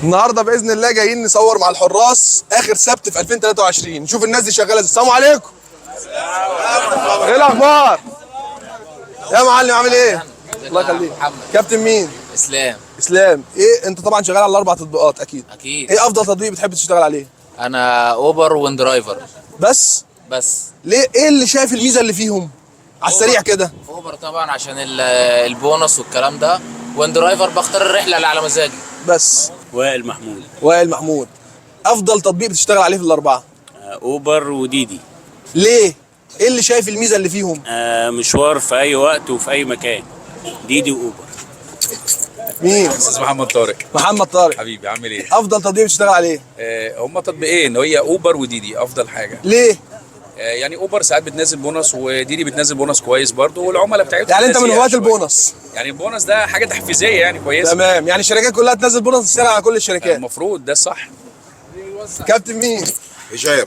النهارده باذن الله جايين نصور مع الحراس اخر سبت في 2023، نشوف الناس دي شغالة ازاي. السلام عليكم. ايه الاخبار يا معلم؟ عامل ايه؟ الله يخليك. محمد. كابتن مين؟ اسلام. اسلام. ايه انت طبعا شغال على الاربع تطبيقات اكيد؟ اكيد. ايه افضل تطبيق بتحب تشتغل عليه؟ انا اوبر و inDriver. بس؟ بس. ليه؟ ايه اللي شايف الميزة اللي فيهم على السريع كده؟ اوبر طبعا عشان البونص والكلام ده، و inDriver بختار الرحلة اللي على مزاجي. بس. وائل محمود. وائل محمود، افضل تطبيق بتشتغل عليه في الاربعة؟ اوبر وديدي. ليه؟ ايه اللي شايف الميزة اللي فيهم؟ مشوار في اي وقت وفي اي مكان، ديدي واوبر. مين؟ استاذ محمد طارق. محمد طارق. حبيبي، عامل ايه؟ افضل تطبيق بتشتغل عليه؟ هما تطبيقين، هي اوبر وديدي افضل حاجة. ليه؟ يعني اوبر ساعات بتنزل بونص، وديدي بتنزل بونص كويس برضو، والعملاء بتاعتهم يعني انت من ناسيها هواة شوية. البونص؟ يعني البونص ده حاجة تحفيزيه يعني كويسة. تمام، يعني الشركات كلها تنزل بونص، تشتغل على كل الشركات. المفروض ده الصح. كابتن مين؟ هشام.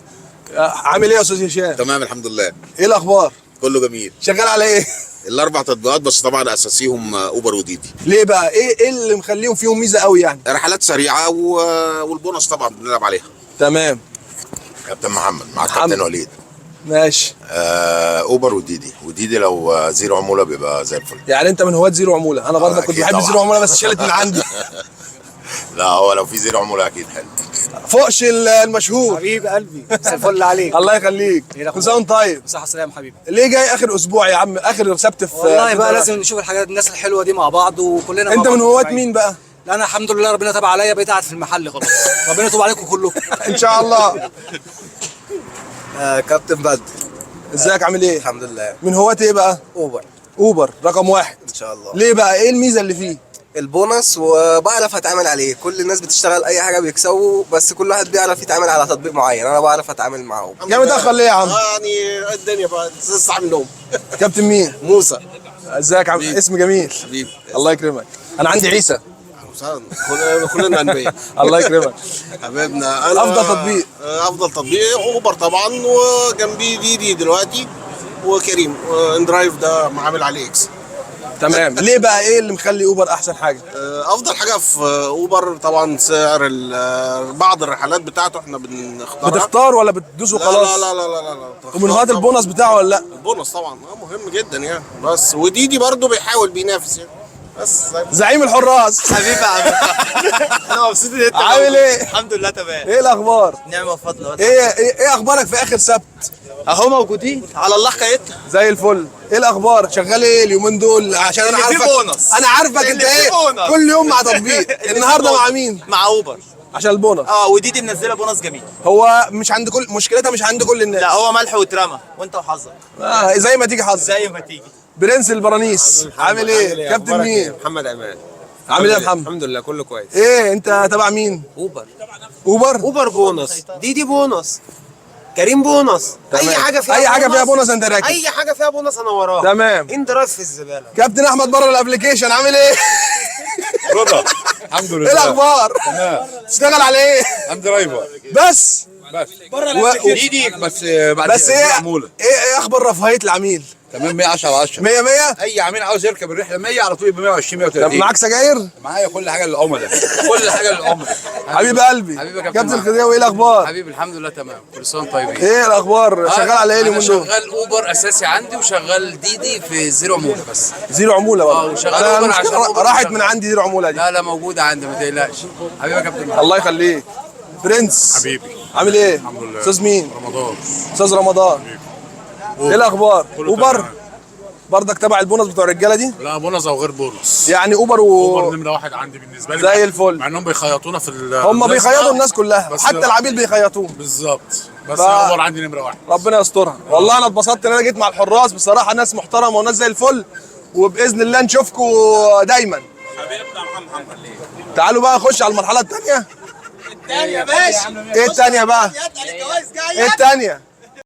عامل ايه يا استاذ هشام؟ تمام الحمد لله. ايه الاخبار؟ كله جميل. شغال على ايه؟ الاربع تطبيقات، بس طبعا اساسيهم اوبر وديدي. ليه بقى؟ ايه اللي مخليهم فيهم ميزة قوي يعني؟ رحلات سريعة والبونص طبعا بنلعب عليها. تمام. كابتن محمد مع محمد. كابتن وليد. ماشي. اوبر وديدي، وديدي لو zero عمولة بيبقى زي الفل. يعني انت من هواة zero عمولة، انا برضه كنت أكيد بحب طبعا. zero عمولة بس شالت من عندي. لا، هو لو في zero عمولة اكيد حلو. فوقش المشهور. حبيب قلبي، مساء الفل عليك. الله يخليك. إيه الأخبار؟ كل سنة وانت طيب. صحة وسلامة حبيبي. ليه جاي اخر اسبوع يا عم، اخر سبت في والله بقى 2023؟ لازم نشوف الحاجات، الناس الحلوة دي مع بعض وكلنا مع انت بعض من هواة متجمعين. مين بقى؟ لا انا الحمد لله ربنا تاب عليا، بقيت قاعد في المحل خلاص. ربنا يتوب عليكم كلكم. ان شاء الله. كابتن بدر. ازيك عامل ايه؟ الحمد لله. من هواة ايه بقى؟ اوبر. اوبر رقم واحد. ان شاء الله. ليه بقى؟ ايه الميزة اللي فيه؟ البونص، وبعرف اتعامل عليه. كل الناس بتشتغل اي حاجة بيكسبوا، بس كل واحد بيعرف يتعامل على تطبيق معين، انا بعرف اتعامل مع اوبر. جاي متاخر ليه يا عم؟ يعني الدنيا بقى لسه عامل نوم. كابتن مين؟ موسى. ازيك عم؟ اسم جميل. حبيبي. الله يكرمك. انا عندي عيسى. كلنا انبياء. الله يكرمك. حبيبنا انا. افضل تطبيق؟ افضل تطبيق اوبر طبعا، وجنبي ديدي دلوقتي، وكريم inDrive ده عامل عليه X. تمام. ليه بقى؟ ايه اللي مخلي اوبر احسن حاجة؟ افضل حاجة في اوبر طبعا سعر بعض الرحلات بتاعته احنا بنختارها. بتختار ولا بتدوس وخلاص؟ لا لا لا لا لا, لا. ومن هواة البونص بتاعه ولا لا؟ البونص طبعا مهم جدا يعني، بس وديدي برضو بيحاول بينافس يعني، بس زعيم الحراس. حبيبي يا عم، انا مبسوط ان انت عامل موجود. ايه؟ الحمد لله تمام. ايه الاخبار؟ نعمه وفضل. ايه اخبارك في اخر سبت؟ اهو موجودين على الله حكايتنا. زي الفل. ايه الاخبار؟ شغال ايه اليومين دول؟ عشان انا اللي فيه عارفك. بونص. انا عارفك انت اللي فيه ايه بونص. كل يوم مع تطبيق. اللي فيه النهارده مع بونص. مين؟ مع اوبر. عشان البونص. وديدي منزله بونص جميل. هو مش عند كل مشكلتها، مش عند كل الناس. لا هو ملح واترمى وانت وحظك. زي ما تيجي حظ. زي ما تيجي. برنس البرانيس عامل ايه؟ كابتن مين؟ محمد عماد. عامل ايه يا محمد؟ الحمد لله كله كويس. ايه انت تبع مين؟ اوبر. اوبر؟ اوبر بونص، ديدي بونص، كريم بونص. تمام. اي حاجة فيها اي حاجة فيها بونص انت راكب. اي حاجة فيها بونص انا وراها. تمام. inDrive في الزبالة. كابتن احمد بره ال application عامل ايه؟ رضا الحمد لله. ايه الاخبار؟ تمام. تشتغل على ايه؟ inDriver. بس بس و... ديدي بس بعد بس ايه عمولة. ايه اخبار رفاهية العميل؟ تمام، 110 على 10. 100 100؟ اي عميل عاوز يركب الرحلة 100 على طول يبقى 120 طب 130. معاك سجاير؟ معايا كل حاجة للعملاء، كل حاجة للعملاء. حبيب قلبي. حبيبي يا كابتن كابتن محمد. الخديوي ايه الاخبار؟ حبيبي الحمد لله تمام، كل سنة وانتم طيبين. ايه الاخبار؟ شغال على ايه اليومين دول؟ شغال اوبر اساسي عندي، وشغال ديدي في zero عمولة بس. zero عمولة برضه. وشغال أنا أوبر المشكلة عشان أوبر راحت شغال. من عندي zero عمولة دي. لا لا موجودة عندي ما تقلقش. حبيبي يا كابتن محمد. الله يخليك. برنس حبيبي. عامل ايه؟ الحمد لله. استاذ مين؟ رمضان. استاذ رمضان. ايه الاخبار؟ كله اوبر تمام. برضك تبع البونص بتوع الرجالة دي؟ لا بونص او غير بونص. يعني اوبر اوبر نمره واحد عندي بالنسبة لي. زي الفل. مع انهم بيخيطونا في هم بيخيطوا الناس كلها، بس حتى العميل بيخيطوه. بالظبط، بس اوبر عندي نمره واحد. ربنا يسترها. والله انا اتبسطت ان انا جيت مع الحراس، بصراحة ناس محترمه وناس زي الفل، وباذن الله نشوفكم دايما. حبيبنا محمد. تعالوا بقى نخش على المرحلة الثانية. الثانية ماشي. ايه الثانية بقى؟ ايه الثانية؟